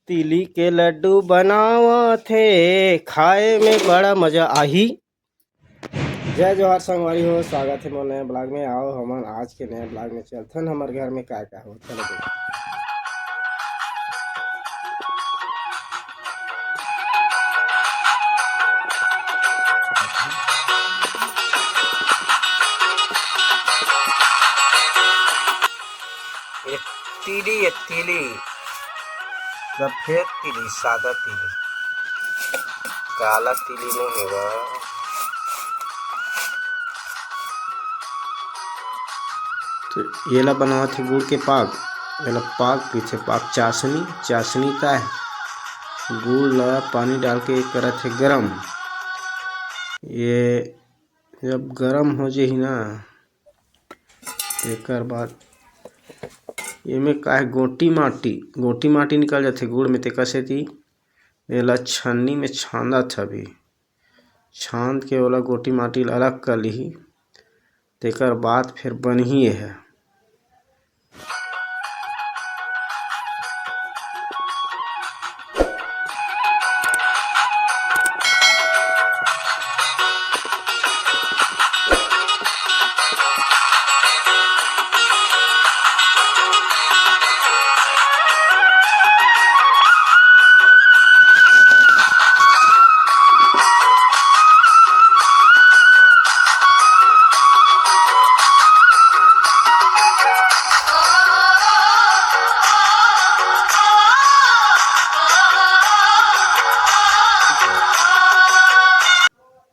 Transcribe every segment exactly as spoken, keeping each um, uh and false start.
तिली के लड्डू बनावत हे, खाए में बड़ा मजा आही। जय जोहार संगवारी हो, स्वागत हे मोर नया ब्लॉग में। आओ हमन आज के नया ब्लॉग में चलथन, हमर घर में का का हो, चलो देखो। ये तिली, ये तिली, सफेद तिली, सादा तिली, काला तिली नहीं होगा। तो येला बनावत हे गुड़ के पाक, येला पाक कहिथे, पाक चाशनी, चाशनी का है, गुड़ ला पानी डाल के करत हे गरम। ये जब गरम हो जाही ना, तेकर बाद एमे का है, गोटी माटी, गोटी माटी निकल जाथे गुड़ में, तेकर सेती एला छन्नी में छांदत हवे। छांद के ओला गोटी माटी ला अलग कर लिही, तेकर बाद फिर बनही एह।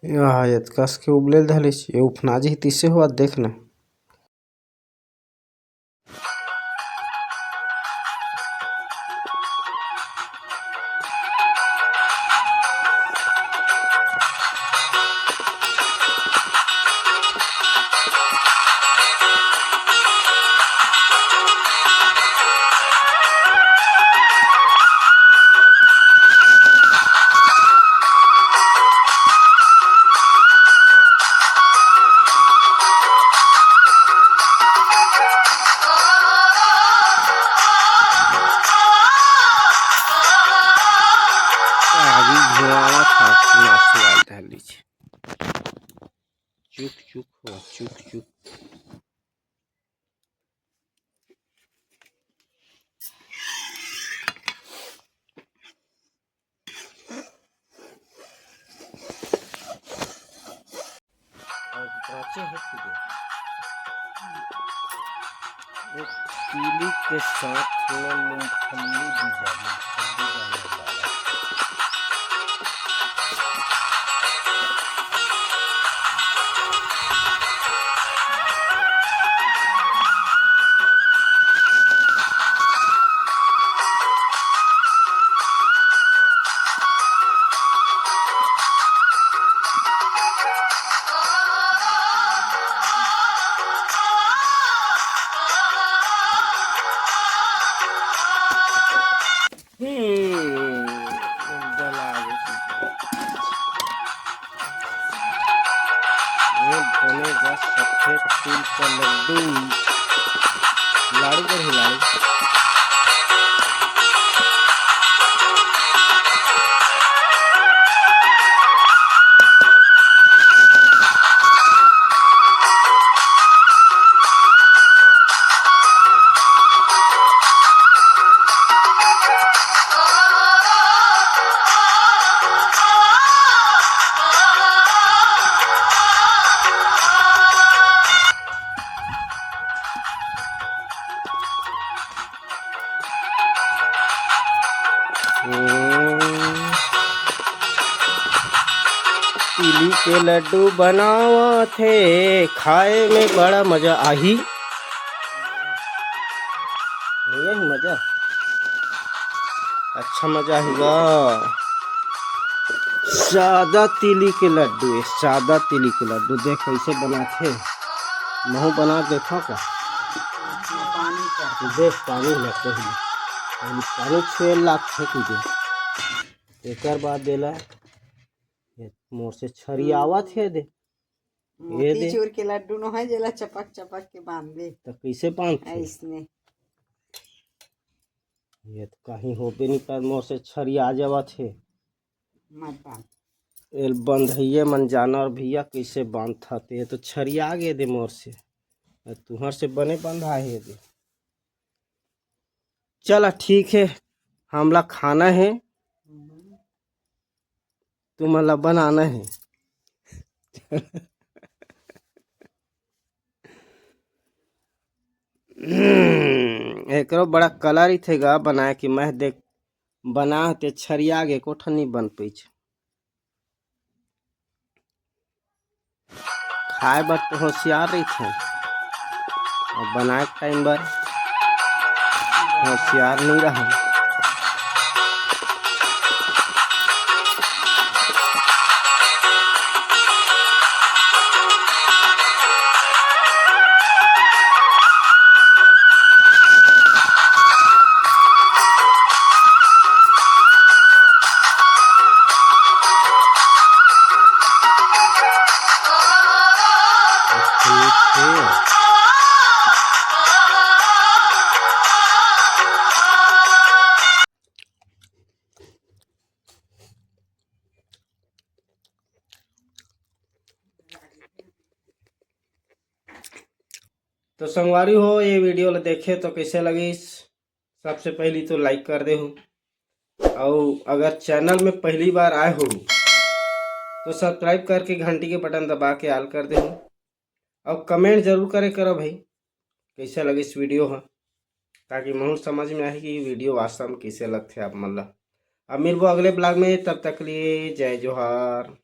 या, एतकस के उबले ल धरिस, ये उफना जही तिसे होवत, देख न। आगी धुआं आवत हे, नाचू आल धर लीजिए। चुक चुक हो, चुक चुक। और कांचे है पूरे। एक तीली के साथ में मूंगफली भी डाली, मूंगफली डालने वाला। हम्म, डला दे। ये बनेगा सफेद तिल का लड्डू। लाड़ू कर ही लाड़ू। हम्म। तिली के लड्डू बनावत हे, खाए में बड़ा मजा आही। नहीं आही मजा? अच्छा मजा आही गा। सादा तिली के लड्डू, ये सादा तिली के लड्डू देख कैसे बनाथे। महू बना के देखो का। पानी का। देख पानी लगते ही। पानी, पानी छुए लागथे तुझे। एकर बाद देला, ये मोर से छरियावत हे दे। ये दे। मोतीचूर के लड्डू नो है, जेला चपक चपक के बांध ले। तो कैसे बांधथे? ऐसने। ये तो कहीं होबे नहीं पर मोर से छरिया जावत हे। मत बांध। एल बंधइये मन जानवर भैया कैसे बांधत हे, ये तो छरिया गे दे मोर से। तुहर से बने बंधा हे दे। चला ठीक हे, हमला खाना हे, तुमन ला बनाना हे। एकरो बड़ा कला रहिथे गा बनाए कि मैं देख बना ते छरिया गे कोठा नहीं बन पइच। खाए बर तो होशियार रहिथे, अब बनाए टाइम बर होशियार नहीं रहा। तो संगवारी हो, ये वीडियो ला देखे तो कैसे लगिस? सबसे पहली तो लाइक कर देहू, और अगर चैनल में पहली बार आए हो तो सब्सक्राइब करके घंटी के बटन दबा के ऑल कर देहू, और कमेंट जरूर करे करो भाई, कैसे लगिस वीडियो ह, ताकि महू समझ में आए कि वीडियो वास्तव में कैसे लगथे आप मन ला। अब मिलबो अगले ब्लॉग में, तब तक लिए जय जोहार।